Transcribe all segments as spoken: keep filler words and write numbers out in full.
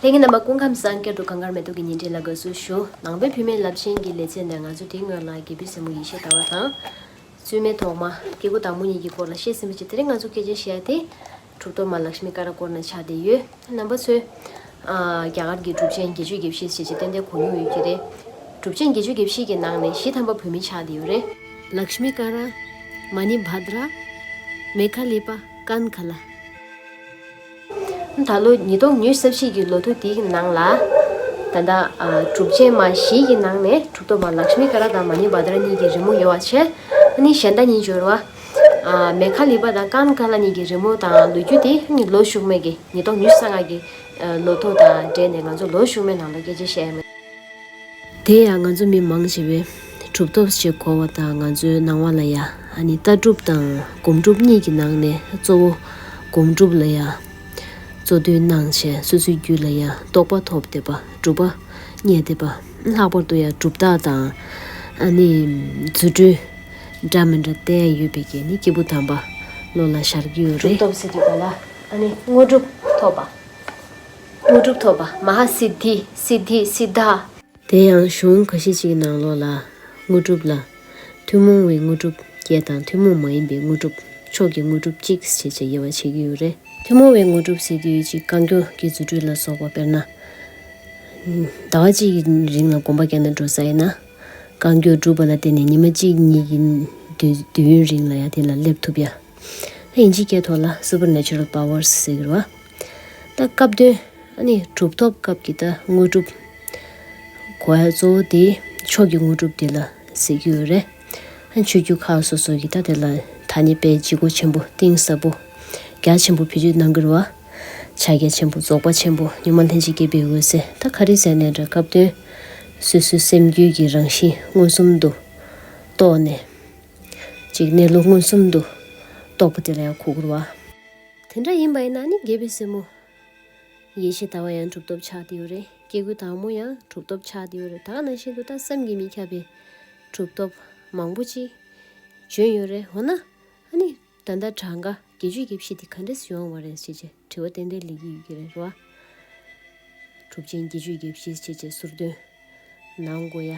ལྷན་རྒྱས་རྣམ་པ་སྐུ་ཁམས་བཟང་། བསྐྱར་དུ་གངས་དཀར་མེ་ཏོག་གི་ཉིན་བྲིས་ལ་དགའ་བསུ་ཞུ། ནང་པའི་བུད་མེད་རླབས་ཆེན་གྱི་ལེ་ཚན་ནས་ང་ཚོ་དེའི་སྔོན་ལ་རྒྱལ་པོའི་སྲས་མོ་ཡེ་ཤེས་ཟླ་བ་དང་། བཙུན་མའི་ཐོག་མ་སྐྱེ་དགུ་དང་པོ་གཉིས་ཀྱི་སྐོར་ལ་བཤད་ཟིན་པ་བྱས། དེ་རིང་ང་ཚོ་སྐད་ཆ་བཤད་ཡ་དེ་གྲུབ་ཐོབ་མ་ལཀྵྨི་ཀ་ར་སྐོར་ནས་ཆགས་བསྡད་ཡོད། རྣམ་པ་ཚོས་ཨ་རྒྱ་གར་གྱི་གྲུབ་ཆེན་བརྒྱད་ཅུ་གྱ་བཞི་ཞེས་བྱས་ཏན་ཏན་གོ་མྱོང་ཡོད་ཀྱི་རེད། གྲུབ་ཆེན་བརྒྱད་ཅུ་གྱ་བཞི་གི་ནང་ནས་བཞི་ཐམ་པ་བུད་མེད་ཆགས་བསྡད་ཡོད་རེད། ལཀྵྨི་ཀ་ར། མ་ཎི་བྷ་དྲ། མེ་ཁ་ལི་པ། ཀན་ཁ་ལ། ད་ལོ་ཉིས་སྟོང་ཉི་ཤུ་རྩ་བཞི་གི་ལོ་ཐོ་འདིའི་ནང་ལ། ད་ལྟ་ཨ་གྲུབ་ཆེན་མ་བཞི་གི་ནང་ནས་གྲུབ་ཐོབ་མ་ལཀྵྨི་ཀ་ར་དང་མ་ཎི་བྷ་དྲ་གཉིས་ཀྱི་རི་མོ་ཡོད་པ་བྱས། ཨ་ནི་གཞན་དག་གཉིས་འབྱོར་བ། ཨ་མེ་ཁ་ལི་པ་དང་ཀན་ཁ་ལ་གཉིས་ཀྱི་རི་མོ་དང་ལོ་རྒྱུས་དེ་ཨ་ནི་ལོ་གཞུག་མའི་གི་ཉིས་སྟོང་ཉི་ཤུ་རྩ་ལྔ་གི་ཨ་ལོ་ཐོ་དང་འབྲེལ་ནས་ང་ཚོ་ལོ་གཞུག་མའི་ནང་ལ་སྐད་ཆ་བཤད་ཡ་མེད། དེ་ཡང་ང་ཚོ་མི་མང་ཆེ་བས་གྲུབ་ཐོབ་ཅེས་གོ་བ་དང་། ང་ཚོའི་ནང་པ་ལ་ཡང་ཨ་ནི་ལྟ་གྲུབ་དང་སྒོམ་སྒྲུབ་གཉིས་ཀྱི་ནང་ནས་གཙོ་བོ་སྒོམ་སྒྲུབ་ལ་ཡང་གཙོ་འདོན་གནང་བྱས། སོ་སོའི་རྒྱུད་ལ་ཡང་རྟོགས་པ་ཐོབ་བསྡད་པ། གྲུབ་པ་བརྙེས་བསྡད་པ། ལྷག་པར་དུ་ཡང་གྲུབ་རྟགས་དང་ཨ་ནི་རྫུ་འཕྲུལ་འདྲ་མི་འདྲ་བསྟན་ཡོད་པའི་གི་ནི་སྐྱེས་བུ་དམ་པ་བློ་ལ་ཤར་གྱི་ཡོད་རེད། གྲུབ་ཐོབ་ཟེར་དུས་ག་ལ་ཨ་ནི་དངོས་གྲུབ་ཐོབ་པ། དངོས་གྲུབ་ཐོབ་པ། མ་ཧཱ་སིདྡྷི། སིདྡྷི། སིདྡྷ། དེ་ཡང་གཞུང་ཁ་ཤས་ཅིག་གི་ནང་ལོགས་ལ་དངོས་གྲུབ་ལ་ཐུན་མོང་བའི་དངོས་གྲུབ་བརྒྱད་དང་ཐུན་མོང་མ་ཡིན་པའི་དངོས་གྲུབ། མཆོག་གི་དངོས་གྲུབ་གཅིག་ཞེས་བྱ་དབྱེ་བ་ཕྱེ་གི་ཡོད་རེད། ཐུན་མོང་བའི་དངོས་གྲུབ་ཟེར་དུས་ཅིག་རྐང་མགྱོགས་ཀྱི་རྫུ་འཕྲུལ་ལ་སོགས་པ། དཔེར་ན། ཟླ་བ་གཅིག་གི་རིང་ལ་སྒོམ་པ་བརྒྱབ་ནས་འགྲོ་ས་ཡིན་ན། རྐང་མགྱོགས་སྒྲུབ་པ་ལ་བརྟེན་ནས་ཉི་མ་གཅིག་གཉིས་ཀྱི་དུས་དུས་ཡུན་རིང་ལ་ཡང་དེ་ལ་སླེབས་ཐུབ་ཡ། ཨ་དབྱིན་ཇིའི་སྐད་ཐོག་ལ་སུ་པར་ནེ་ཅུ་རལ་པ་ཝར་སི་ཟེར་གི་རེད་བ། ད་སྐབས་དོན། ཨ་ནི་གྲུབ་ཐོབ་སྐབས་ཀྱི་ད་དངོས་གྲུབ་གོ་ཡ་གཙོ་བོ་དེ་མཆོག་གི་དངོས་གྲུབ་དེ་ལ་ཟེར་གྱི་ཡོད་རེད། ཨ་ཆོས་བརྒྱུད་ཁག་སོ་སོ་གི་ད་དེ་ལ་ཐ་སྙད་དཔེ་ལྗིད་ཁོག་ཆེན་པོ་གཏིང་ཟབ་པོ་རྒྱ་ཆེན་པོ་བེད་སྤྱོད་གནང་གི་རེད་བ། ཕྱག་རྒྱ་ཆེན་པོ། རྫོགས་པ་ཆེན་པོ། མྱུར་མ་ལྷན་ཅིག་སྐྱེས་པའི་འོད་ཟེར། ད་ག་རེ་ཟེར་ནའི་འདྲ། སྐབས་དོན་སོ་སོའི་སེམས་རྒྱུད་ཀྱི་རང་བཞིན་མངོན་སུམ་དུ་རྟོགས་ནས། ཅིག་གནས་ལུགས་མངོན་སུམ་དུ་རྟོགས་པ་དེ་ལ་ཡང་གོ་དགོས་རེད་བ། དེ་འདྲ་ཡིན་པ་ཡིན་ན་ནི་རྒྱལ་པོའི་སྲས་མོ་ཡེ་ཤེས་ཟླ་བ་ཡང་གྲུབ་ཐོབ་ཆགས་བསྡད་ཡོད་རེད། སྐྱེ་དགུའི་བདག་མོ་ཡང་གྲུབ་ཐོབ་ཆགས་བསྡད་ཡོད་རེད། ད་ག་ནང་བཞིན་དུ་ད་བསམ་གྱིས་མི་ཁྱབ་པའི་གྲུབ་ཐོབ་མང་པོ་ཅིག་བྱོན་ཡོད་རེད། འོ་ན་ཨ་ནི་ད་ལྟ་གྲངས་ཀ་བརྒྱད་ཅུ་གྱ་བཞི་དེ་ག་འདྲས་ཡོང་བ་རེད་ཟེར་བྱས་དྲི་བ་ཏན་ཏན་སླེབས་ཀྱི་ཡོད་ཀྱི་རེད་བ། གྲུབ་ཆེན་བརྒྱད་ཅུ་གྱ་བཞི་ཟེར་བྱས་ཟུར་འདོན་གནང་དགོས་ཡ་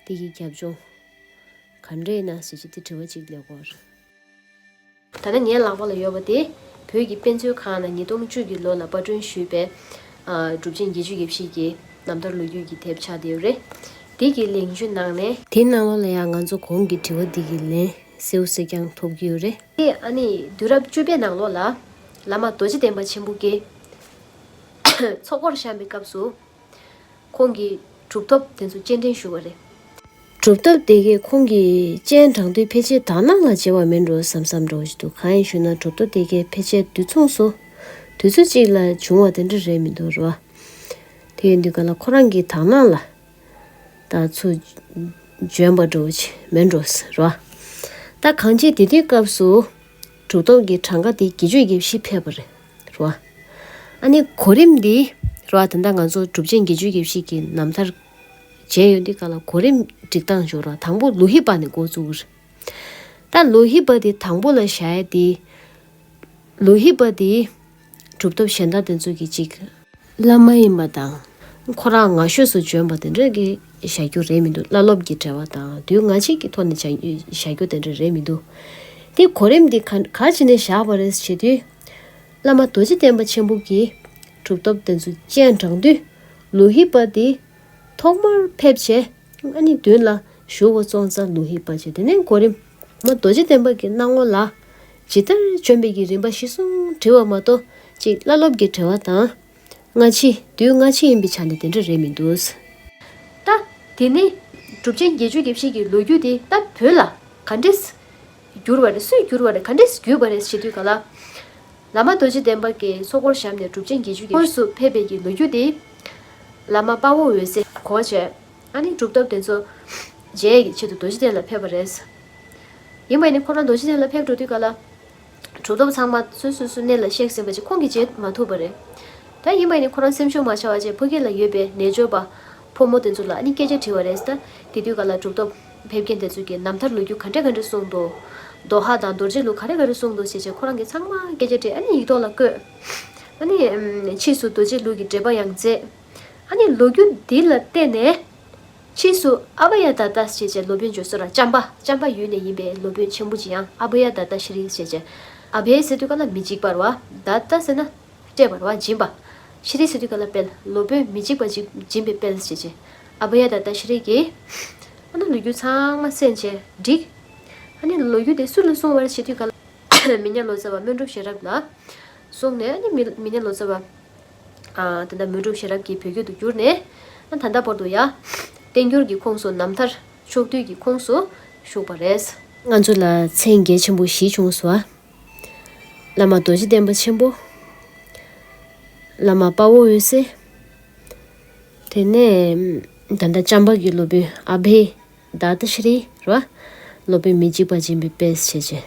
དེ་གི་རྒྱབ་ལྗོངས་ག་འདྲས་ཡིན་ན་ཟེར་བྱས་དེ་དྲི་བ་ཅིག་སླེབས་ཀྱི་ཡོད་རེད། ད་ལྟ་ངའི་ལག་པ་ལ་ཡོད་པ་དེ་བོད་ཀྱི་དཔེ་མཛོད་ཁང་ནས་ཉིས་སྟོང་བཅུ་གི་ལོ་ལ་པར་སྐྲུན་ཞུས་པའི་ཨ་གྲུབ་ཆེན་བརྒྱད་ཅུ་གྱ་བཞི་གི་རྣམ་ཐར་ལོ་རྒྱུས་ཀྱི་དེབ་ཆགས་བསྡད་ཡོད་རེད། དེ་གི་ལེགས་བཅུས་ནང་ནས། དེའི་ནང་ལོགས་ལ་ཡང་ང་ཚོ་གོང་གི་དྲི་བ་འདི་གི་ལན་གསལ་པོ་གསལ་རྐྱང་ཐོབ་ཀྱི་ཡོད་རེད། དེ་ཨ་ནི་དུས་རབས་བཅུ་པའི་ནང་ལོགས་ལ་བླ་མ་རྡོ་རྗེ་གདན་པ་ཆེན་པོ་གིས་ཚོགས་འཁོར་བཤམས་པའི་སྐབས་སུ། ཁོང་གིས་གྲུབ་ཐོབ་དེ་ཚོ་སྤྱན་འདྲེན་ཞུ་བ་རེད། གྲུབ་ཐོབ་དེ་གས་ཁོང་གི་སྤྱན་དྲངས་དུས་ཕལ་ཆེར་དག་སྣང་ལ་བྱེད་པ་མིན་འགྲོ་བསམ་བསམ་འདྲ་བོ་ཞིག་འདུག་གང་ཡིན་ཞུས་ན་གྲུབ་ཐོབ་དེ་གས་ཕལ་ཆེར་དུས་མཚུངས་སུ་དུས་ཚོད་གཅིག་ལ་བྱུང་བ་དེ་འདྲ་རེད་མི་འདུག་རེད་བ། དེ་ཡིན་དུས་ག་ལ་ཁོ་རང་གི་དག་སྣང་ལ་ད་ཚུར་བྱོན་པ་འདྲ་བོ་ཅིག་མིན་འགྲོ་རེད་བ། ད་གང་ཅི་དེ་དུས་སྐབས་སུ་གྲུབ་ཐོབ་ཀྱི་གྲངས་ཀ་དེ་བརྒྱད་ཅུ་གྱ་བཞི་ཕེབས་པ་རེད། རེད་བ། ཨ་ནི་གོ་རིམ་འདི་རེད་བ། ད་ལྟ་ང་ཚོ་གྲུབ་ཆེན་བརྒྱད་ཅུ་གྱ་བཞི་གི་རྣམ་ཐར་མཇལ་ཡོང་དུས་ག་ལ་གོ་རིམ་སྒྲིག་སྟངས་ཅིག་ཡོད་རེད་བ། དང་པོ་ལོ་ཧི་པ་ནས་འགོ་བཙུགས་ཀྱི་རེད། ད་ལོ་ཧི་པ་འདི་དང་པོ་ལ་བཞག་ཡ་འདི། ལོ་ཧི་པ་འདི་གྲུབ་ཐོབ་གཞན་དག་དེ་ཚོ་གི་གཅིག་བླ་མ་ཡིན་པ་དང་། ཁོ་རང་ངག་ཤོས་སུ་བྱོན་པ་དེ་འདྲ་གི་བཞག་རྒྱུ་རེད་མི་འདུག་བླ་སློབ་ཀྱི་འབྲེལ་བ་དང་དུས་སྔ་ཕྱི་གི་ཐོག་ནས་བྱ་བཞག་རྒྱུ་དེ་འདྲ་རེད་མི་འདུག་དེ་གོ་རིམ་འདི་ག་ག་བྱས་ནས་བཞག་པ་རེད་ཟེར་དུས། བླ་མ་རྡོ་རྗེ་གདན་པ་ཆེན་པོ་གིས་གྲུབ་ཐོབ་དེ་ཚོ་སྤྱན་དྲངས་དུས། ལོ་ཧི་པ་དེ་ཐོག་མར་ཕེབས་བྱས། ཨ་ནི་མདུན་ལ་བཞུགས་པ་སོང་ཙང་ལོ་ཧི་པ་བྱས། དེ་ནས་གོ་རིམ། བླ་མ་རྡོ་རྗེ་གདན་པ་གི་སྣང་ངོ་ལ་ཇི་ལྟར་བྱོན་པའི་གི་རིམ་པ་གཞིར་བཟུང་བྲིས་པ་མ་གཏོགས། གཅིག་བླ་སློབ་ཀྱི་འབྲེལ་བ་དང་། སྔ་ཕྱི། དུས་སྔ་ཕྱི་ཡིན་པའི་ཆ་ནས་དེ་འདྲ་རེད་མི་འདུག་ད་དེ་ནི་གྲུབ་ཆེན་བརྒྱད་ཅུ་གྱ་བཞི་གི་ལོ་རྒྱུས་དེ་ད་བོད་ལ་ག་འདྲས་བསྒྱུར་བ་རེད། སུས་བསྒྱུར་བ་རེད། ག་འདྲས་བརྒྱུད་པ་རེད་ཟེར་དུས་ག་ལ། བླ་མ་རྡོ་རྗེ་གདན་པ་གིས་ཚོགས་འཁོར་བཤམས་ནས་གྲུབ་ཆེན་བརྒྱད་ཅུ་གྱ་དངོས་སུ་ཕེབས་པའི་གི་ལོ་རྒྱུས་དེ། བླ་མ་དཔའ་བོ་འོད་ཟེར་གོ་བྱས། ཨ་ནི་གྲུབ་ཐོབ་དེ་ཚོ་མཇལ་ཡས་ཀྱི་ཆེད་དུ་རྡོ་རྗེ་གདན་ལ་ཕེབས་པ་རེད། ཡིན་པ་ཡིན་ནའི་ཁོ་རང་རྡོ་རྗེ་གདན་ལ་ཕེབས་འགྲོ་དུས་ག་ལ། གྲུབ་ཐོབ་ཚང་མ་སོ་སོ་སོའི་གནས་ལ་གཤེགས་ཟིན་པ་ཅིག་ཁོང་གིས་མཇལ་མ་ཐུབ་པ་རེད། ད་ཡིན་པ་ཡིན་ནའི་ཁོ་རང་སེམས་ཤུགས་མ་ཆག་པ་བྱས་ཕ་གི་ལ་ཡོད་པའི་རྣལ་འབྱོར་པ་ཕོ་མོ་དེ་ཚོ་ལ་ཨ་ནི་སྐད་ཆ་དྲིས་པ་རེད། ད་དེ་དུས་ག་ལ་གྲུབ་ཐོབ་ཕེབས་མཁན་དེ་ཚོ་གིས་རྣམ་ཐར་ལོ་རྒྱུས་ག་འདྲ་ག་འདྲ་གསུངས་འདུག་དོ་ཧ་དང་རྡོ་རྗེ་ལུགས་ག་རེ་ག་རེ་གསུངས་འདུག་ཟེར་བྱས་ཁོ་རང་གིས་ཚང་མ་སྐད་ཆ་དྲིས། ཨ་ནི་ཡིག་ཐོག་ལ་བཀོད། ཨ་ནི་ཕྱིས་སུ་རྡོ་རྗེ་ལུགས་ཀྱི་འགྲེལ་པ་ཡང་མཛད། ཨ་ནི་ལོ་རྒྱུས་འདི་ལ་བརྟེན་ནས། ཕྱིས་སུ་ཨ་བྷ་ཡ་དཱ་ཏ་ཞེས་བྱའི་སློབ་དཔོན་བྱོན་སོང་ར། ལྕམ་པ་ལྕམ་པ་ཡུལ་ནས་ཡིན་པའི་སློབ་དཔོན་ཆེན་པོ་ཅིག་ཡང་ཨ་བྷ་ཡ་དཱ་ཏ་ཤྲཱི་ཞེས་བྱའི། ཨ་བྷ་ཡ་ཟེར་དུས་ག་ལ་མི་འཇིགས་པ་རེད་བ། དཱ་ཏ་ཟེར་ན་སྤྲད་པ་རེད་བ། སྦྱིན་པ། ཤྲཱི་ཟེར་དུས་ག་ལ་དཔལ། སློབ་དཔོན་མི་འཇིགས་པ་ཅིག་སྦྱིན་པའི་དཔལ་ཞེས་བྱའི་ཨ་བྷ་ཡ་དཱ་ཏ་ཤྲཱི་གིས། ཨ་ནི་ལོ་རྒྱུས་ཚང་མ་གསན་བྱས་འགྲིག་ཨ་ནི་ལོ་རྒྱུས་དེ་སུ་ལ་གསུངས་པ་རེད་ཞེས་དུས་ག་ལ། མི་ཉག་ལོ་ཙཱ་བ་མོན་གྲུབ་ཤེས་རབ་ལ་གསུངས་ནས། ཨ་ནི་མི་མི་ཉག་ལོ་ཙཱ་བ། ཨ་ད་ལྟ་མོན་གྲུབ་ཤེས་རབ་ཀྱིས་བོད་བརྒྱུད་དུ་བསྒྱུར་ནས། ཨ་ད་ལྟ་བར་དུ་ཡ། བསྟན་འགྱུར་གྱི་ཁོངས་སུ་རྣམ་ཐར་ཕྱོགས་བསྡུས་ཀྱི་ཁོངས་སུ་ཞུགས་པ་རེད། ང་ཚོ་ལ་མཚན་གལ་ཆེན་པོ་བཞི་བྱུང་སོང་། བླ་མ་རྡོ་རྗེ་སྟོན་པ་ཆེན་པོ། བླ་མ་དཔའ་བོ་འོད་ཟེར། དེ་ནས་ད་ལྟ་ལྕམ་པ་གི་སློབ་དཔོན་ཨ་བྷེ། དཱ་ཏ་ཤྲཱི་རེད་བ། སློབ་དཔོན་མི་འཇིགས་པ་སྦྱིན་པའི་དཔལ་ཞེས་བྱས།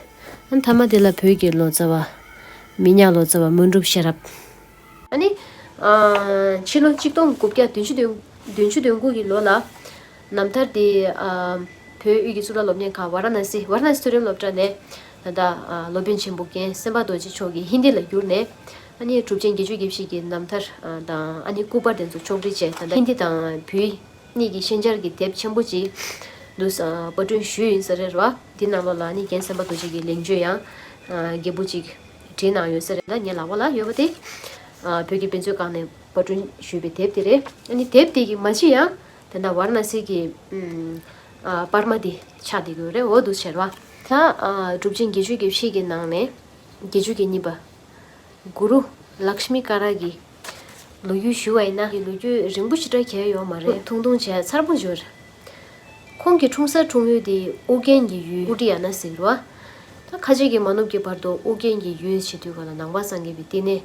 ཨ་མཐའ་མ་དེ་ལ་བོད་ཀྱི་ལོ་ཙཱ་བ། མི་ཉག་ལོ་ཙཱ་བ་མོན་གྲུབ་ཤེས་རབ། ཨ་ནི། ཨ་ཕྱི་ལོ་གཅིག་སྟོང་དགུ་བརྒྱ་བདུན་ཅུ་དོན་བདུན་ཅུ་དོན་དགུ་གི་ལོ་ལ། རྣམ་ཐར་དེ་ཨ་བོད་དབུས་ཀྱི་གཙུག་ལག་སློབ་གཉེར་ཁང་ཝཱ་ར་ཎ་སི། ཝཱ་ར་ཎ་སི་མཐོ་རིམ་སློབ་གྲྭ་ནས། ད་ལྟ་ཨ་སློབ་དཔོན་ཆེན་པོ་རྒན་སེམས་དཔའ་རྡོ་རྗེ་མཆོག་གིས་ཧིན་དི་ལ་བསྒྱུར་ནས། ཨ་ནི་གྲུབ་ཆེན་བརྒྱད་ཅུ་གྱ་བཞི་གི་རྣམ་ཐར་ཨ་དང་། ཨ་ནི་སྐུ་པར་དེ་ཚོ་ཕྱོགས་སྒྲིག་བྱས། ད་ལྟ་ཧིན་དི་དང་བོད་གཉིས་ཀྱི་ཤན་སྦྱར་གྱི་དེབ་ཆེན་པོ་ཅིག་འདུག་ཨ་པར་སྐྲུན་ཞུས་ཡིན་ས་རེད་བ། འདི་ནང་ལོགས་ལ་ཨ་ནི་རྒན་སེམས་དཔའ་རྡོ་རྗེ་གི་ལེགས་བརྗོད་ཡང་ཨ་རྒྱས་པོ་ཅིག་བྲིས་གནང་ཡོད་ས་རེད། ད་ངའི་ལག་པ་ལ་ཡོད་པ་དེ། ཨ་བོད་ཀྱི་དཔེ་མཛོད་ཁང་ནས་པར་སྐྲུན་ཞུས་པའི་དེབ་དེ་རེད། ཨ་ནི་དེབ་དེ་གི་མ་ཕྱི་ཡང་ད་ལྟ་ཝཱ་ར་ཎ་སི་གི་ཨ་པར་མ་དེ་ཆགས་བསྡད་ཀྱི་ཡོད་རེད། འོ་འདུག་ཟེར་བ། ད་ཨ་གྲུབ་ཆེན་བརྒྱད་ཅུ་གྱ་བཞི་གི་ནང་ནས་བརྒྱད་ཅུ་གྱ་གཉིས་པ། གུ་རུ་ལཀྵྨི་ཀ་ར་གི་ལོ་རྒྱུས་ཞུ་བ་ཡིན་ན། གི་ལོ་རྒྱུས་རིང་པོ་ཞེ་དྲག་གང་ཡང་ཡོད་མ་རེད། ཐུང་ཐུང་བྱས་ཚར་པོ་འབྱོར། ཁོང་གི་འཁྲུངས་ས་འཁྲུངས་ཡུལ་དེ་ཨོ་རྒྱན་གྱི་ཡུལ་ཨུ་ཏྲི་ཡ་ན་ཟེར་བ། ད་ཁ་ཆེ་གི་མ་ནུབ་ཀྱི་བར་དུ་ཨོ་རྒྱན་གྱི་ཡུལ་བྱེད་དུས་ག་ལ་ནང་པ་སངས་རྒྱས་པའི་བསྟི་གནས་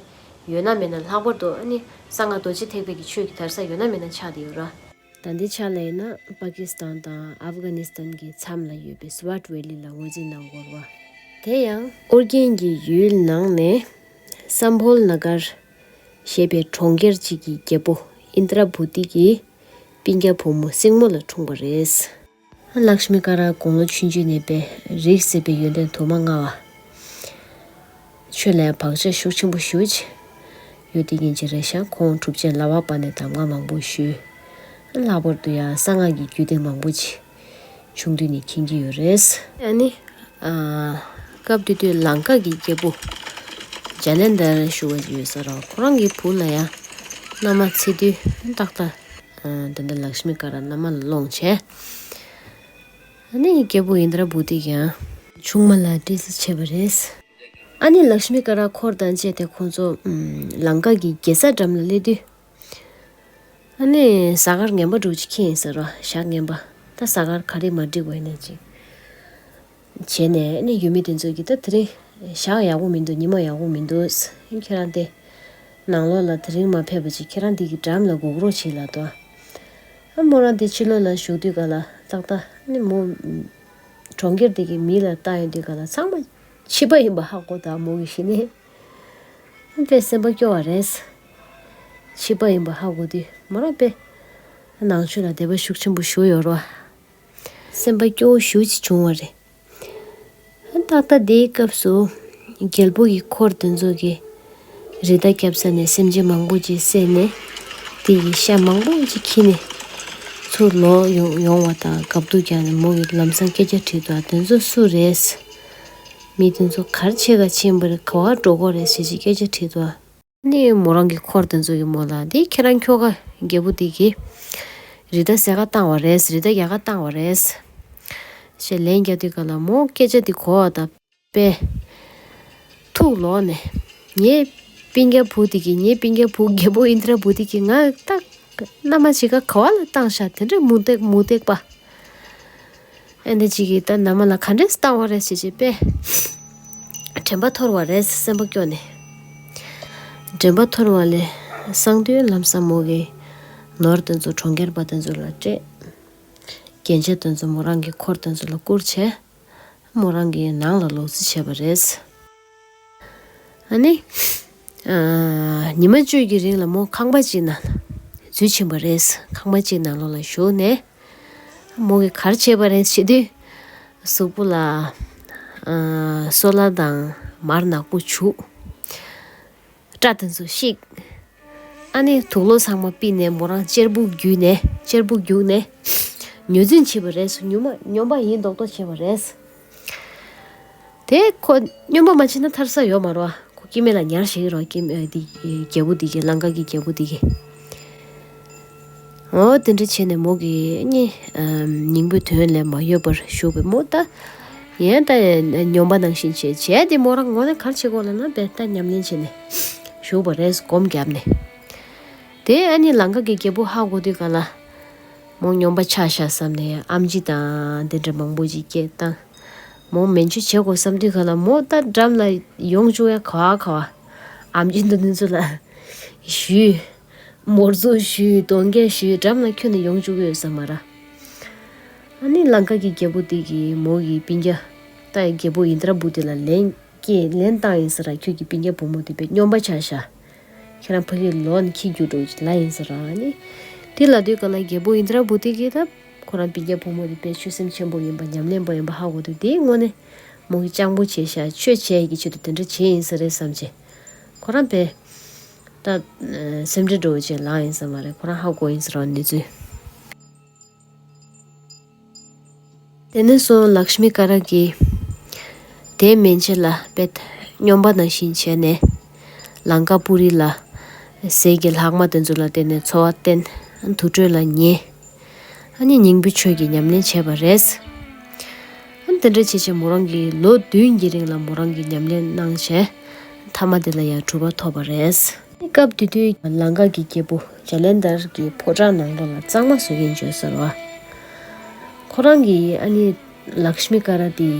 ཡོད་ན་མེད་ན། ལྷག་པར་དུ་ཨ་ནི་གསང་སྔགས་རྡོ་རྗེ་ཐེག་པའི་གི་ཆོས་ཀྱི་དར་ས་ཡོད་ན་མེད་ན་ཆགས་བསྡད་ཡོད་ར། ད་འདི་ཆ་ལ་ཡིན་ན་པ་ཀི་སི་ཐན་དང་ཨབ་གྷ་ནི་སི་ཐན་གྱི་མཚམས་ལ་ཡོད་པའི་སི་ཝཊ་ཝེ་ལི་ལ་ངོས་འཛིན་གནང་དགོས་པ། དེ་ཡང་ཨོ་རྒྱན་གྱི་ཡུལ་ནང་ནས་སམ་ཕོལ་ན་གར་ཞེས་པའི་གྲོང་ཁྱེར་གཅིག་གི་རྒྱལ་པོ་ཨིནྡྲ་བྷུ་ཏི་གི་སྤུན་ཀྱག་བུ་མོ་སྲིང་མོ་ལ་འཁྲུངས་པ་རེད། ལཀྵྨི་ཀ་ར་དགུང་ལོ་ཆུང་ཆུང་ནས་པའི་རིགས་སད་པའི་ཡོན་ཏན་དུ་མ་མངའ་བ། ཆོས་ལ་བག་ཆགས་ཤུགས་ཆེན་པོ་ཞེ་པོ་ཅིག་ཡོད་དེ་ཉིན་གཅིག་རེད་ཤག་ཁོང་གྲུབ་ཆེན་ལ་བ་པ་ནས་གདམས་ངག་མང་པོ་ཞུས། ལྷག་པར་དུ་ཡང་གསང་སྔགས་ཀྱི་རྒྱུད་སྡེ་མང་པོ་ཅིག་ཆུང་དུས་ནས་མཁྱེན་གྱི་ཡོད་རེད། ཨ་ནི། ཨ། སྐབས་དེ་དུས་ལང་ཀ་གི་རྒྱལ་པོ་ཇ་ནན་དར་ཞུ་བ་ཡོད་ས་ར། ཁོ་རང་གི་བུ་ལ་ཡང་མནའ་མ་བཙས་དུས་ཏག་ཏག་ཨ། ད་ལྟ་ལཀྵྨི་ཀ་ར་མནའ་མ་ལ་སློང་བྱས། ཨ་ནི་རྒྱལ་པོ་ཨིནྡྲ་བྷུ་ཏི་ཡང་ཆུང་མ་ལ་སྤྲད་རྩིས་བྱས་པ་རེད། ཨ་ནི་ལཀྵྨི་ཀ་ར་འཁོར་དང་བཅས་ཏེ་ཁོང་ཚོ་ཨམ། ལང་ཀ་གི་རྒྱལ་ས་འགྲམ་ལ་སླེབས་དུས། ཨ་ནི་གཟའ་སྐར་ངན་པ་འདྲ་བོ་ཅིག་འཁེལ་ཡིན་ས་ར། ཞག་ངན་པ། ད་གཟའ་སྐར་ག་རེ་མ་འགྲིག་པ་ཡིན་ན་ཅིག་བྱས་ནས། ཨ་ནི་ཡུལ་མི་དེ་ཚོ་གིས་ད་དེ་རིང་ཞག་ཡག་པོ་མི་འདུག་ཉི་མ་ཡག་པོ་མི་འདུག་ཁྱེད་རང་དེ་ནང་ལོགས་ལ་དེ་རིང་མ་ཕེབས་པ་ཅིག་ཁྱེད་རང་དེ་གི་འགྲམ་ལ་སྒུག་རོགས་བྱེད་ལབ་དོ། ཨ་མོ་རང་དེ་ཕྱི་ལོགས་ལ་བཞུགས་དུས་ག་ལ་ཏག་ཏག་ཨ་ནི་མོ་གྲོང་ཁྱེར་དེ་གི་མི་ལ་བལྟ་ཡོང་དུས་ག་ལ་ཚང་མ་ཕྱི་པ་ཡིན་པ་ཧ་གོ། ད་མོ་གི་གཞི་ནས་དཔེ་སེམས་པ་སྐྱོ་བ་རེད། ཕྱི་པ་ཡིན་པ་ཧ་གོ་དུས་མོ་རང་དཔེ་ནང་ཆོས་ལ་དད་པ་ཤུགས་ཆེན་པོ་ཞུ་ཡོད་རེད་བ། སེམས་པ་སྐྱོ་བོ་ཞེ་པོ་ཅིག་བྱུང་བ་རེད། ཏག་ཏག་དེའི་སྐབས་སུ་རྒྱལ་པོ་ཡི་འཁོར་དེ་ཚོ་གིས་རི་དྭགས་བརྒྱབ་ས་ནས་སེམས་ཅན་མང་པོ་ཅིག་བསད་ནས། དེ་ཡི་ཤ་མང་པོ་ཅིག་འཁྱེར་ནས་ཚུར་ལོག་ཡོང་ཡོང་བ་དང་། སྒབ་དུག་བརྒྱབ་ནས་མོ་གིས་ལམ་སང་སྐད་ཆ་དྲིས་འདུག་དེ་ཚོ་སུ་རེད། མི་དེ་ཚོ་ག་རེ་བྱེད་ག་ཕྱིན་པ་རེད། ག་པར་འགྲོ་གི་རེད་ཟེར་ཅིག་སྐད་ཆ་དྲིས་འདུག་ནི་མོ་རང་གི་འཁོར་དེ་ཚོ་གིས་མོ་ལ། འདི་ཁྱེད་རང་ཁྱོ་ག་རྒྱལ་པོ་དེ་གིས་རི་དྭགས་བསད་ག་བཏང་བ་རེད། རི་དྭགས་རྒྱག་ག་བཏང་བ་རེད་ཅེས་ལན་རྒྱག་དུས་ག་ལ་མོ་སྐད་ཆ་དེ་གོ་བ་དང་དཔེ་ཐུག་ལོག་ནས། ངའི་སྤུན་ཀྱག་བུ་དེ་གིས། ངའི་སྤུན་ཀྱག་བུ་རྒྱལ་པོ་ཨིནྡྲ་བྷུ་ཏི་གིས་ང་ད་མནའ་མ་བྱེད་ག་ག་པ་ལ་བཏང་ཤག་དེ་འདྲའི་མུ་སྟེགས་མུ་སྟེགས་པ། ཨེ་འདི་ཅིག་གིས་ད་མནའ་མ་ལ་ག་འདྲས་བཏང་བ་རེད་ཟེར་བྱས་པས། དྲན་པ་འཐོར་བ་རེད། སེམས་པ་སྐྱོ་ནས། དྲན་པ་འཐོར་བ་ལས་སང་དུས་ལམ་སང་མོ་གིས་ནོར་དེ་ཚོ་གྲོང་ཁྱེར་པ་དེ་ཚོ་ལ་སྤྲད། རྒྱན་ཆ་དེ་ཚོ་མོ་རང་གི་འཁོར་དེ་ཚོ་ལ་བསྐུར་བྱས། མོ་རང་གི་ནང་ལ་ལོག་རྩིས་བྱས་པ་རེད། ཨ་ནི། ཨ། ཉི་མ་བཅུ་གི་རིང་ལ་མོ་ཁང་པ་གཅིག་ནང་ལ་འཛུལ་ཕྱིན་པ་རེད། ཁང་པ་གཅིག་ནང་ལོགས་ལ་བཞུགས་ནས། མོ་གིས་ག་རེ་བྱས་པ་རེད་ཟེར་དུས། གཟུགས་པོ་ལ། ཨ། སོལ་བ་དང་མར་ནག་པོ་བྱུགས། སྐྲ་དེ་ཚོ་བཤིག་ཨ་ནི་དུག་ལོག་ཚང་མ་ཕུད་ནས་མོ་རང་གཅེར་བུ་བརྒྱུས་ནས་གཅེར་བུ་བརྒྱུགས་ནས་ཉོ་འཛིན་བྱས་པ་རེད། སྨྱོན་པ་སྨྱོན་པ་ཡིན་མདོག་མདོག་བྱས་པ་རེད། དེ་ཁོ་སྨྱོན་པ་མ་བྱས་ན་ཐར་ས་ཡོད་མ་རེད་བ། ཁོ་སྐྱེ་དམན་ལ་ཉར་བཞག་གི་རེད་བ། སྐྱེ་དམན་དེ་རྒྱལ་པོ་དེ་གིས་ལང་ཀ་གི་རྒྱལ་པོ་དེ་གིས། འོ་དེ་འདྲ་བྱས་ནས་མོ་གིས་ནི་སྙིང་པོའི་དོན་ལས་མ་གཡོས་པར་བཞུགས་པའི་མོ་ད་ཡན་ད་སྨྱོན་པ་ནང་བཞིན་བྱས་བྱས་ཏེ་མོ་རང་ངོ་ནས་ག་རེ་བྱེད་དགོས་ལབ་ན་བས་ད་ཉམས་ལེན་བྱས་ནས་བཞུགས་པ་རེད། སྒོམ་བརྒྱབ་ནས། དེ་ཨ་ནི་ལང་ཀ་གི་རྒྱལ་པོ་ཧ་གོ་དུས་ག་ལ་མོ་སྨྱོན་པ་ཆགས་ཤག་བསམ་ནས་ཨེམ་ཆི་དང་དེ་འདྲ་མང་པོ་ཅིག་སྐད་བཏང་། མོ་མན་ཆུ་བྱེད་དགོས་བསམ་དུས་ག་ལ་མོ་ད་འགྲམ་ལ་ཡོང་བཅུག་ཡ་ག་བ་ག་བ་ཨེམ་ཆི་འདི་འདི་ཚོ་ལ་ཞུས། མོར་ཚོ་ཞུས། གདོན་བགེགས་ཞུས། འགྲམ་ལ་ཁྱོན་ནས་ཡོང་བཅུག་ཡོད་ས་མ་རེད། ཨ་ནི་ལང་ཀ་གི་རྒྱལ་པོ་དེ་གིས་མོ་གི་སྤུན་ཀྱག་ད་རྒྱལ་པོ་ཨིནྡྲ་བྷུ་ཏི་ལ་ལན་སྐྱེལ་ལན་བཏང་ཡིན་ས་ར། ཁྱོད་ཀྱི་སྤུན་ཀྱག་བུ་མོ་དེ་དཔེ་སྨྱོན་པ་ཆགས་ཤག་ཁྱེད་རང་ཕ་གིར་ལོག་ནས་ཁྱི་རྒྱུག་འགྲོ་ཅིག་ལབ་ཡིན་ས་ར། ཨ་ནི་དེ་ལབ་དུས་ག་ལ་རྒྱལ་པོ་ཨིནྡྲ་བྷུ་ཏི་གིས་ད་ཁོ་རང་སྤུན་ཀྱག་བུ་མོ་དེ་དཔེ་ཆོས་སེམས་ཆེན་པོ་ཡིན་པ་ཉམས་ལེན་པ་ཡིན་པ་ཧ་གོ་དུས་དེའི་དངོས་གནས་མོ་གི་སྤྱང་པོ་བྱས་ཤག་ཆོས་བྱས་ཀྱི་ཆེད་དུ་དེ་འདྲ་བྱས་ཡིན་ས་རེད་བསམ་བྱས་ཁོ་རང་དཔེ། ད་སེམས་ཁྲལ་འགྲོ་བྱས་ལངས་ཡིན་ས་མ་རེད། ཁོ་རང་ཧ་གོ་ཡིན་ས་རེད་གནས་ཚུལ། དེ་ནས་བཟུང་ལཀྵ་མི་ཀ་ར་གིས་དེ་མན་ཆད་ལ་དཔེ་སྨྱོན་པ་ནང་བཞིན་བྱས་ནས་ལང་ཀ་པུ་རི་ལ་ཟས་ཀྱི་ལྷག་མ་དེ་ཚོ་ལ་བརྟེན་ནས་འཚོ་བ་བརྟེན། དུར་ཁྲོད་ལ་ཉལ། ཨ་ནི་སྙིང་པོའི་ཆོས་ཀྱི་ཉམས་ལེན་བྱས་པ་རེད། ཨ་ནི་དེ་འདྲ་བྱས་བྱས་མོ་རང་གིས་ལོ་བདུན་གྱི་རིང་ལ་མོ་རང་གིས་ཉམས་ལེན་གནང་བྱས་མཐའ་མ་དེ་ལ་ཡང་གྲུབ་པ་ཐོབ་པ་རེད། སྐབས་དེ་དུས་ལང་ཀ་གི་རྒྱལ་པོ་ཇ་ལན་དར་གྱི་ཕོ་བྲང་ནང་ལོགས་ལ་གཙང་མ་བཟོ་མཁན་བྱོན་ཟེར་བ། ཁོ་རང་གིས་ཨ་ནི་ལཀྵ་མི་ཀ་ར་དེ་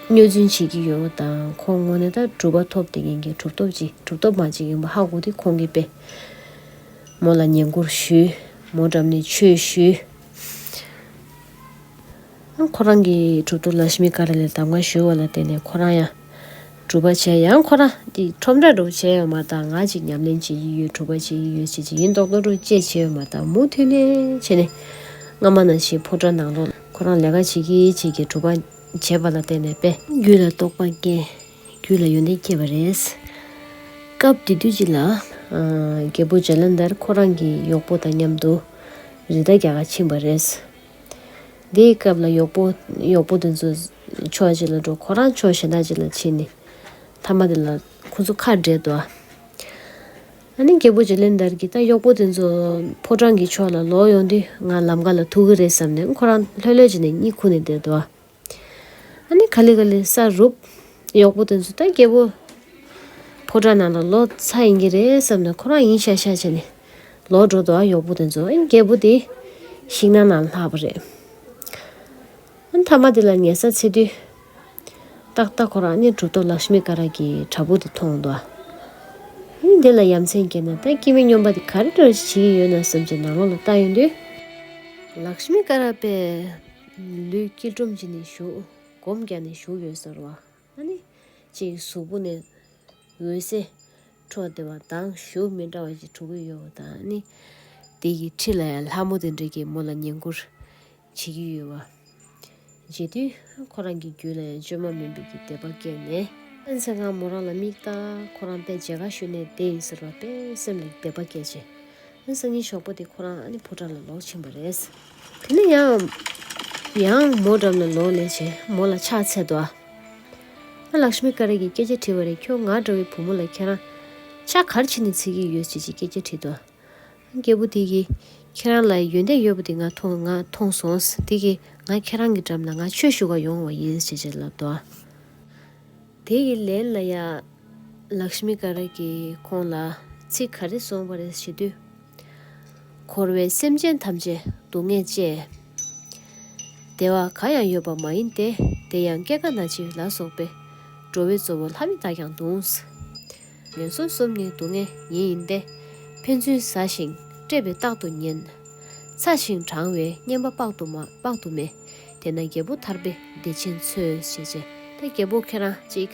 སྨྱོ་རྫུན་བྱེད་ཀྱི་ཡོད་པ་དང་ཁོང་དངོས་གནས་ད་གྲུབ་པ་ཐོབ་བསྡད་མཁན་གྱི་གྲུབ་ཐོབ་ཅིག་གྲུབ་ཐོབ་མ་ཅིག་ཡིན་པ་ཧ་གོ་དུས་ཁོང་གིས་དཔེ་མོ་ལ་བསྙེན་བཀུར་ཞུས། མོ་འགྲམ་ནས་ཆོས་ཞུས། ཁོ་རང་གི་གྲུབ་ཐོབ་ལཀྵ་མི་ཀ་ར་ལ་གདམས་ངག་ཞུ་བ་ལ་བརྟེན་ནས་ཁོ་རང་ཡང་གྲུབ་པ་བྱས། ཡང་ཁོ་རང་དེ་ཁྲོམ་ར་འགྲོ་བྱས་ཡོད་མ་ད་ང་ཅིག་ཉམས་ལེན་བྱེད་ཀྱི་ཡོད་གྲུབ་པ་བྱེད་ཀྱི་ཡོད་ཟེར་གྱི་ཡིན་མདོག་མདོག་འགྲོ་བྱས་བྱས་ཡོད་མ་ད་མུ་མཐུད་ནས་བྱས་ནས་སྔ་མ་ནང་བཞིན་ཕོ་བྲང་ནང་ལོགས་ཁོ་རང་ལས་ཀ་བྱེད་ཀྱི་བྱེད་ཀྱི་གྲུབ་པ་བྱས་པ་ལ་བརྟེན་ནས་དཔེ་རྒྱུད་ལ་རྟོགས་པ་སྐྱེས། རྒྱུད་ལ་ཡོན་ཏན་སྐྱེས་པ་རེད། སྐབས་དེ་དུས་ཅིག་ལ་རྒྱལ་པོ་ཇ་ལན་དར་ཁོ་རང་གི་གཡོག་པོ་དང་མཉམ་དུ་རི་དྭགས་རྒྱག་ག་ཕྱིན་པ་རེད། དེའི་སྐབས་ལ་གཡོག་པོ་གཡོག་པོ་དེ་ཚོ་ཕྱོགས་གཅིག་ལ་འགྲོ། ཁོ་རང་ཕྱོགས་གཞན་དག་ཅིག་ལ་ཕྱིན་ནས་མཐའ་མ་དེ་ལ་ཁོ་ཚོ་ཁ་བྲལ་འདུག་ཨ་ནི་རྒྱལ་པོ་ཇ་ལན་དར་གྱིས་ད་གཡོག་པོ་དེ་ཚོ་ཕོ་བྲང་གི་ཕྱོགས་ལ་ལོག་ཡོང་དུས་ང་ལམ་ཁ་ལ་ཐུག་གི་རེད་བསམ་ནས་ཁོ་རང་ལྷོད་ལྷོད་བྱས་ནས་གཉིད་ཁུག་ནས་བསྡད་འདུག་ཨ་ནི་ག་ལེ་ག་ལེ་ས་རུབ། གཡོག་པོ་དེ་ཚོ་ད་རྒྱལ་པོ་ཕོ་བྲང་ནང་ལ་ལོག་ཚར་ཡིན་གྱི་རེད་བསམ་ནས་ཁོ་རང་ཡིན་ཤག་ཤག་བྱས་ནས་ལོག་འགྲོ་འདུག་ཨ། གཡོག་པོ་དེ་ཚོ་ཨ་ནི་རྒྱལ་པོ་དེ་ཤིང་ནགས་ནང་ལྷག་པ་རེད། ཨ་ནི་མཐའ་མ་དེ་ལ་ཉལ་ས་འཚོལ་དུས་ཏག་ཏག་ཁོ་རང་ཨ་ནི་གྲུབ་ཐོབ་ལཀྵ་མི་ཀ་ར་གི་བྲག་ཕུག་དེ་མཐོང་འདུག་ཨ། ཨ་ནི་དེ་ལ་ཡ་མཚན་སྐྱེས་ནས་ད་སྐྱེ་དམན་སྨྱོན་པ་དེ་ག་རེ་འདྲ་ཞིག་བྱེད་ཀྱི་ཡོད་ན་བསམ་བྱས་ནང་ལོགས་ལ་ལྟ་ཡོང་དུས་ལཀྵ་མི་ཀ་ར་པས་ལུས་སྐྱིལ་ཀྲུང་བྱས་ནས་བཞུགས། སྒོམ་བརྒྱབ་ནས་བཞུགས་ཡོད་ཟེར་བ། ཨ་ནི་ཅིག་གཟུགས་པོ་ནས་འོད་ཟེར་འཕྲོ་བདེ་བ་དང་ཞུ་མི་འདྲ་བ་ཞིག་གྲུབ་ཀྱི་ཡོད་པ་དང་ཨ་ནི་དེ་ཡི་འཁྲིས་ལ་ཡང་ལྷ་མོ་དེ་འདྲ་གིས་མོ་ལ་བསྙེན་བཀུར་བྱེད་ཀྱི་ཡོད་པ་བྱེད་དུས་ཁོ་རང་གི་རྒྱུད་ལ་ཡང་བཅོས་མ་མིན་པའི་གི་དད་པ་སྐྱེས་ནས་ཨ་ནི་ཚེ་སྔ་མོ་རང་ལ་མིག་ལྟ་ཁོ་རང་དཔེ་མཇལ་ཁ་ཞུས་ནས་བསྡད་ཡིན་ཟེར་བ་དཔེ་སེམས་ལ་དད་པ་སྐྱེས་བྱས། སང་ཉིན་ཞོགས་པ་དེ་ཁོ་རང་ཨ་ནི་ཕོ་བྲང་ལ་ལོག་ཕྱིན་པ་རེད། དེ་ནས་ཡང་ཡང་མོ་འགྲམ་ལ་ལོག་སླེབས་བྱས་མོ་ལ་ཕྱག་འཚལ་འདུག་ཨ། ཨ་ལཀྵ་མི་ཀ་ར་གིས་སྐད་ཆ་དྲིས་པ་རེད། ཁྱོད་ང་འདྲ་བའི་བུ་མོ་ལ་ཁྱེད་རང་ཕྱག་ག་རེ་བྱས་ནས་འཚལ་གྱི་ཡོད་ཅེས་ཀྱི་སྐད་ཆ་དྲིས་འདུག་ཨ། རྒྱལ་པོ་དེ་གིས་ཁྱེད་རང་ལ་ཡོན་ཏན་ཡོད་པ་དེ་ང་མཐོང་ང་མཐོང་སོང་། དེ་གིས་ང་ཁྱེད་རང་གི་འགྲམ་ལ་ང་ཆོས་ཞུ་ག་ཡོང་བ་ཡིན་ཅེས་ཅེས་ལབ་འདུག་ཨ། དེ་ཡི་ལན་ལ་ཡ། ལཀྵ་མི་ཀ་ར་གིས་ཁོང་ལ་ཚིག་ག་རེ་གསུངས་པ་རེད་ཞུ་དུས། འཁོར་བའི་སེམས་ཅན་ཐམས་ཅད་སྡུག་བསྔལ་སྤྱད། བདེ་བ་གང་ཡང་ཡོད་པ་མ་ཡིན་ཏེ། དེ་ཡང་སྐྱེ་རྒ་ན་འཆི་ལ་སོགས་པའི། འགྲོ་བའི་གཙོ་བོ་ལྷ་མི་དག་ཀྱང་གདུང་། ངན་སོང་གསུམ་ནི་སྡུག་བསྔལ་ཉིད་ཡིན་ཏེ། ཕན་ཚུན་ཟ་ཞིང་བཀྲེས་པས་རྟག་ཏུ་ཉེན། ཚ་ཞིང་གྲང་བས་བསྙེན་པ་དཔག་ཏུ་མ་དཔག་ཏུ་མེད། དེས་ན་རྒྱལ་པོ་ཐར་པའི་བདེ་ཆེན་འཚོལ་ཞེས་བྱས། ད་རྒྱལ་པོ་ཁྱེད་རང་གཅིག་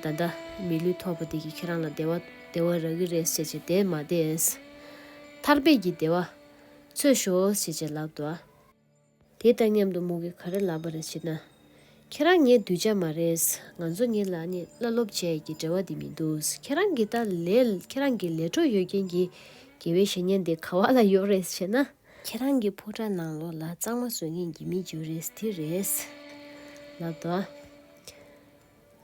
ད་ལྟ་མི་ལུས་ཐོབ་པ་དེ་གིས་ཁྱེད་རང་ལ་བདེ་བ་བདེ་བ་རག་གི་རེད་ཟེར་བྱས་དེ་མ་བསྡད། ཐར་པའི་གི་བདེ་བ་འཚོལ་ཤོག་ཟེར་བྱས་ལབ་འདུག་ཨ། དེ་དང་མཉམ་དུ་མོ་གིས་ག་རེ་ལབ་པ་རེད་ཟེར་ན། ཁྱེད་རང་ངའི་གདུལ་བྱ་མ་རེད། ང་ཚོ་གཉིས་ལ་ནི་བླ་སློབ་བྱས་ཀྱི་འབྲེལ་བ་དེ་མི་འདུག་ཁྱེད་རང་གི་ད་ལས་ཁྱེད་རང་གི་ལས་འཕྲོ་ཡོད་མཁན་གྱི་དགེ་བའི་བཤེས་གཉེན་དེ་ག་བ་ལ་ཡོད་རེད་ཟེར་ན། ཁྱེད་རང་གི་ཕོ་བྲང་ནང་ལོགས་ལ་གཙང་མ་བཟོ་མཁན་གྱི་མི་ཡོད་རེད་དེ་རེད་ལབ་དོ།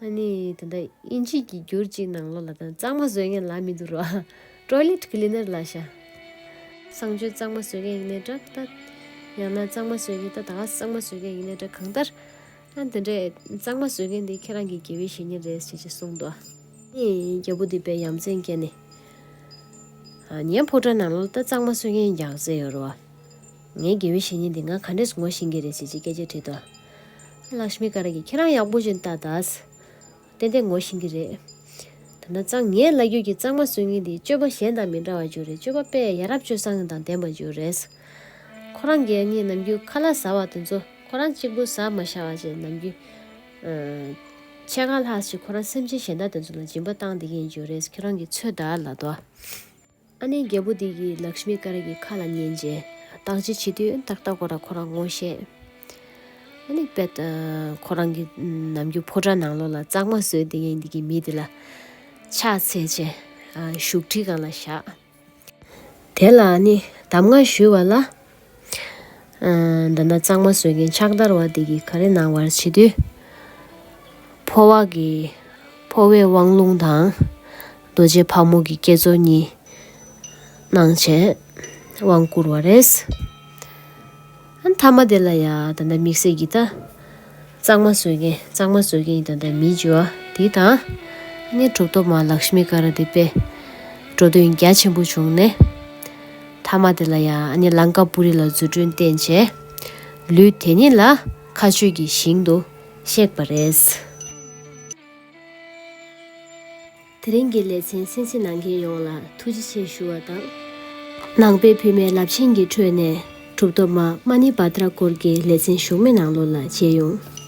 ཨ་ནི་ད་ལྟ་དབྱིན་ཇི་གི་འགྱུར་གཅིག་ནང་ལོགས་ལ་ད་གཙང་མ་བཟོ་མཁན་ལབ་མི་འདུག་རོ། ཊོའི་ལེཊ་ཀི་ལི་ནར་ལབ་ཤག་གསང་སྤྱོད་གཙང་མ་བཟོ་མཁན་ཡིན་ནའི་འདྲ་ད། ཡང་ན་གཙང་མ་བཟོ་མཁན་ད་ད་ག་གཙང་མ་བཟོ་མཁན་ཡིན་ནའི་འདྲ་གང་ལྟར། ཨ་འདི་འདྲས་གཙང་མ་བཟོ་མཁན་འདི་ཁྱེད་རང་གི་དགེ་བའི་བཤེས་གཉེན་རེད་ཟེར་ཅིག་གསུངས་འདུག་ཨ་ནི་རྒྱལ་པོ་འདི་དཔེ་ཡ་མཚན་སྐྱེས་ནས། ཨ་ངའི་ཕོ་བྲང་ནང་ལོགས་ད་གཙང་མ་བཟོ་མཁན་ཡག་ཚད་ཡོད་རེད་བ། ངའི་དགེ་བའི་བཤེས་གཉེན་འདི་ང་ག་འདྲས་ངོ་ཤེས་ཀྱི་རེད་ཟེར་ཅིག་སྐད་ཆ་དྲིས་འདུག་ལག་ཤི་མི་ཀ་ར་གིས་ཁྱེད་རང་ཡག་པོ་ཅིག་ལྟ་ད། ཏན་ཏན་ངོ་ཤེས་ཀྱི་རེད། ད་ནི་གཙང་ངའི་ལབ་རྒྱུ་གི་གཙང་མ་བཟོ་མཁན་འདི་སྤྱོད་པ་གཞན་དང་མི་འདྲ་བ་ཅིག་རེད། སྤྱོད་པ་དཔེ་ཡ་རབས་སྤྱོད་བཟང་དང་ལྡན་པ་ཅིག་རེད། ཁོ་རང་གིས་ནི་ནམ་རྒྱུན་ཁ་ལག་ཟ་བ་དེ་ཚོ་ཁོ་རང་གཅིག་པུ་ཟ་མ་བཞག་པ་བྱས་ནམ་རྒྱུན། ཨ་ཕྱེད་ཀ་ལྷག་ཅིག་ཁོ་རང་སེམས་ཅན་གཞན་དག་དེ་ཚོ་ལ་སྦྱིན་པ་བཏང་བསྡད་མཁན་ཅིག་རེད། ཁྱེད་རང་གིས་ཚོད་ལྟ་ལབ་དོ། ཨ་ནི་རྒྱལ་པོ་འདི་གིས་ལག་ཤི་མི་ཀ་ར་གི་ཁ་ལ་ཉན་རྗེས་བརྟག་དཔྱད་བྱེད་དུས་ཏག་ཏག་ཁོ་རང་ཁོ་རང་ངོ་ཤེས། ཨ་ནི་དཔེ་ཁོ་རང་གི་ནམ་རྒྱུན་ཕོ་བྲང་ནང་ལོགས་ལ་གཙང་མ་བཟོས་བསྡད་མཁན་འདི་གི་མི་འདི་ལ་ཕྱག་འཚལ་རྗེས་བཞུགས་ཁྲི་སྒང་ལ་བཞག་དེ་ལ་ཨ་ནི་གདམས་ངག་ཞུས་པ་ལ། ཨ་ད་ལྟ་གཙང་མ་བཟོ་མཁན་ཕྱག་བདར་བ་དེ་གིས་ག་རེ་གནང་བར་བྱེད་དུས། འཕོ་བ་གི་འཕོ་བའི་དབང་ལུང་དང་། རྡོ་རྗེ་ཕག་མོ་གི་བསྐྱེད་རྫོགས་གཉིས་གནང་བྱས་དབང་བསྐུར་བ་རེད། ཨ་མཐའ་མ་དེ་ལ་ཡ་ད་ལྟ་དམིགས་བསལ་གྱི་ད། གཙང་མ་བཟོ་མཁན་གཙང་མ་བཟོ་མཁན་ད་ལྟ་མི་བྱུང་བ་དེ་དང་། ཨ་ནི་གྲུབ་ཐོབ་མ་ལག་ཤི་མི་ཀ་ར་དེ་དཔེ་འགྲོ་དོན་རྒྱ་ཆེན་པོ་བྱུང་ནས། མཐའ་མ་དེ་ལ་ཡང་ཨ་ནི་ལང་ཀ་པུ་རི་ལ་རྫུ་འཕྲུལ་བསྟན་བྱས། ལུས་དེ་ཉིད་ལ་མཁའ་སྤྱོད་ཀྱི་ཞིང་དུ་གཤེགས་པ་རེད། དེ་རིང་གི་ལེ་ཚན་གསན་གཟིགས་གནང་མཁན་ཡོངས་ལ་ཐུགས་རྗེ་ཆེ་ཞུ་བ་དང་། ནང་པའི་བུད་མེད་རླབས་ཆེན་གྱི་ཁྲོད་ནས་གྲུབ་ཐོབ་མ་མ་ཎི་བྷ་དྲ་སྐོར་གྱི་ལེ་ཚན་གཞུག་མའི་ནང་ལོགས་ལ་མཇལ་ཡོང་།